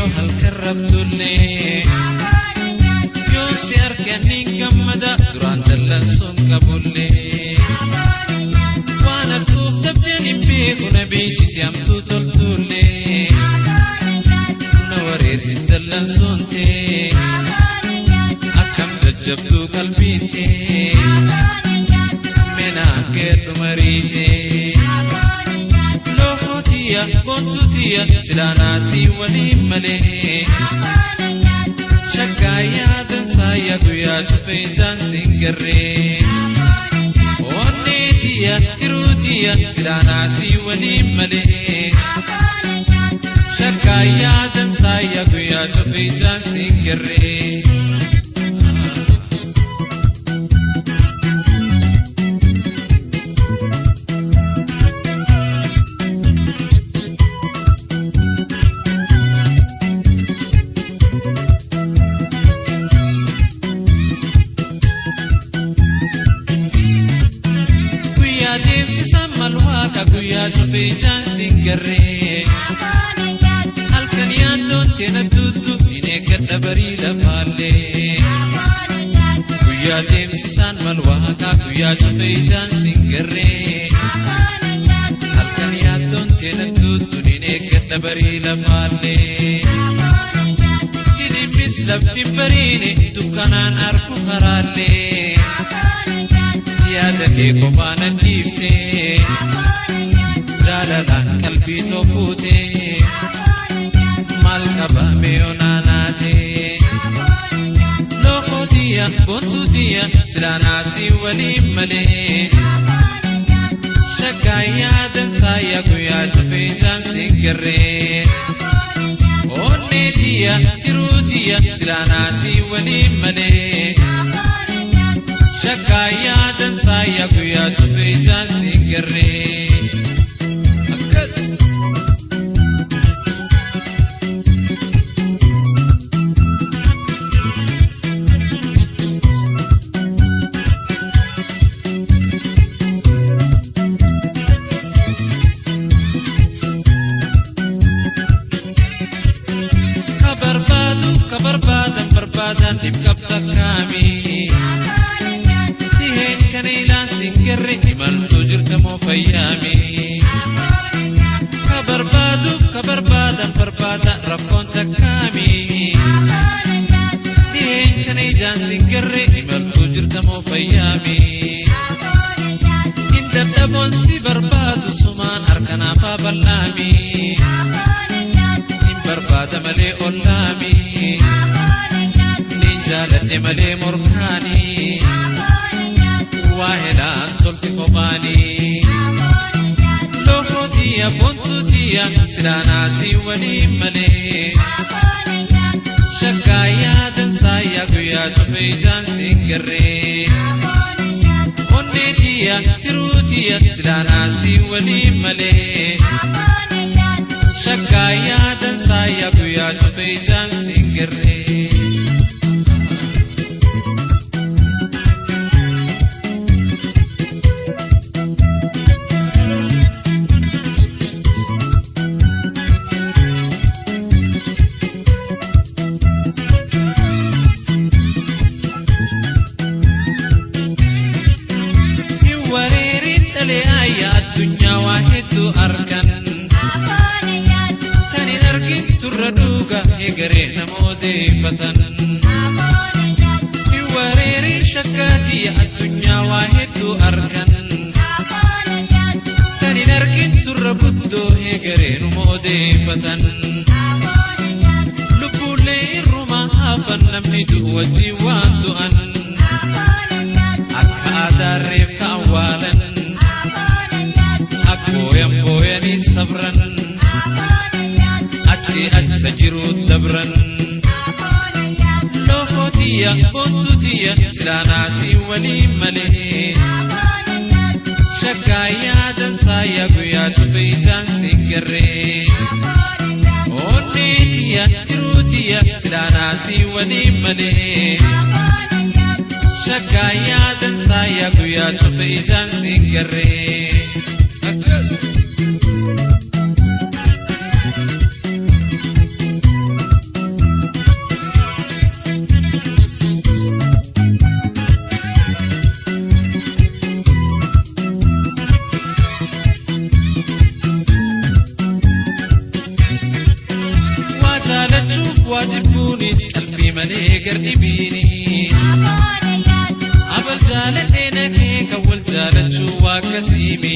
Yoo halkan raftullee yoon si argan niin gammada duraan dallansuun qabullee. Waan atuuf dhabdeen hin beeku na beeksisi hamtuu toltullee. Na wareersi dallansuun tee akkam jajjabduu qalbiin tee meenaan keedhu mariitee. Lookootiya boontuutiya silaanaasii waliin malee. Shakkaa yaadan saaya guyyaa cufee ijaan siin garree. Onneetiya tiruutiya silaanaasii waliin malee. Shakkaa yaadan saaya guyyaa cufee ijaan siin garree. Guyyaa deemsisan mal waaqa guyyaa cufee ijaan siin garree. Halkan yaaddoon teena tuttu hin eeggadha barii lafaallee. Guyyaa deemsisaan mal waaqa guyyaa cufee ijaan siin garree. Halkan yaaddoon teena tuttu hin eeggadha barii lafaallee. Hidhimmis lafti hin bariine dukkanaan argu karaallee. Yaada kee kophaa na dhiiftee jaalalaan qalbii too fuutee maal qaba mee yoonaa naatee. Lookootiya boontuutiya silaanaasii waliin malee. Shakkaa yaadan saaya guyyaa cufee ijaan siin garree. Onneetiya tiruutiya silaanaasii waliin malee. Shakkaa yaadan saaya guyyaa cufee ijaan siin garree. Akkas. Ka barbaadu ka barbaadan barbaadan dhibqabta kaami. Dhiheen kana ilaan siin garre imaltuu jirta moo fayyaami. Ka barbaadu ka barbaadan barbaadan rakkoon takkaami. Dhiheen kana ijaan siin garre imaltuu jirta moo fayyaami. Hin dadhaboon si barbaadu sumaan harkanaafaa bal'aami. Hin barbaada malee ollaami. Nin jaaladhe malee morkaani. Waa helaan tolti kophaani. Lookootiya boontuutiya silaanaasii waliin malee. Shakkaa yaadan saaya guyyaa cufee ijaan siin garree. Onneetiya tiruutiya silaanaasii waliin malee. Shakkaa yaadan saaya guyyaa cufee ijaan siin garree. Hin wareerin dhalee ayya addunyaa waa hedduu argan. Tan hin argin turra dhuga egeree nama odeeffatan. Hin wareerin shakkaatii addunyaa waa hedduu argan. Tan hin argin turra guddoo egeree numa odeeffatan. Lubbuullee irruma hafan namni du'u wajjin waan du'an. Akka aadaarreef ka awwaalan. Akka booyan booyanii sabran. Achi acha jiruu dabran. Lookootiya boontuutiya silaanaasii waliin malee. Shakkaa yaadan saaya guyyaa cufee ijaan siin garree. Onneetiya tiruutiya silaanaasii waliin malee. Shakkaa yaadan saaya guyyaa cufee ijaan siin garree. Akkas. jibbuunis qalbii malee gardhibiini. Abal jaaladhee naqee kan wal jaalachuu waa akkasiimi.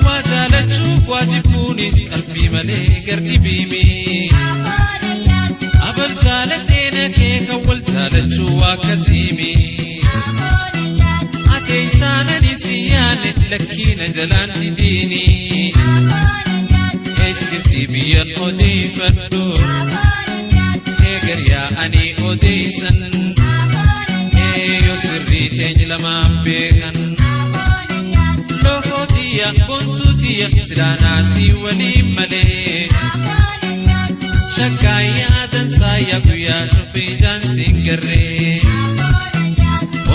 Waa jaalachuuf waa jibbuunis qalbii malee gardhibiimi. Abal jaaladhee naqee kan wal jaalachuu waa akkasiimi. Ate isaanani si yaane lakkiina jalaan didiini. Eessatti biyya odeeffadhu eegar yaa'anii odeessan eeyyoo sirrii teeny lamaan beekan. Lookootiya bontuutiya silaanaasii waliin malee. Shakkaayyaa dansaayyaa guyyaa shufee jaansiin garree.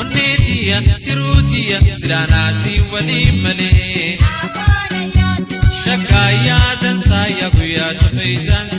Onneetiya tiruutiya silaanaasii waliin malee. Shakkaayyaa dansaayyaa guyyaa shufee jaansiin.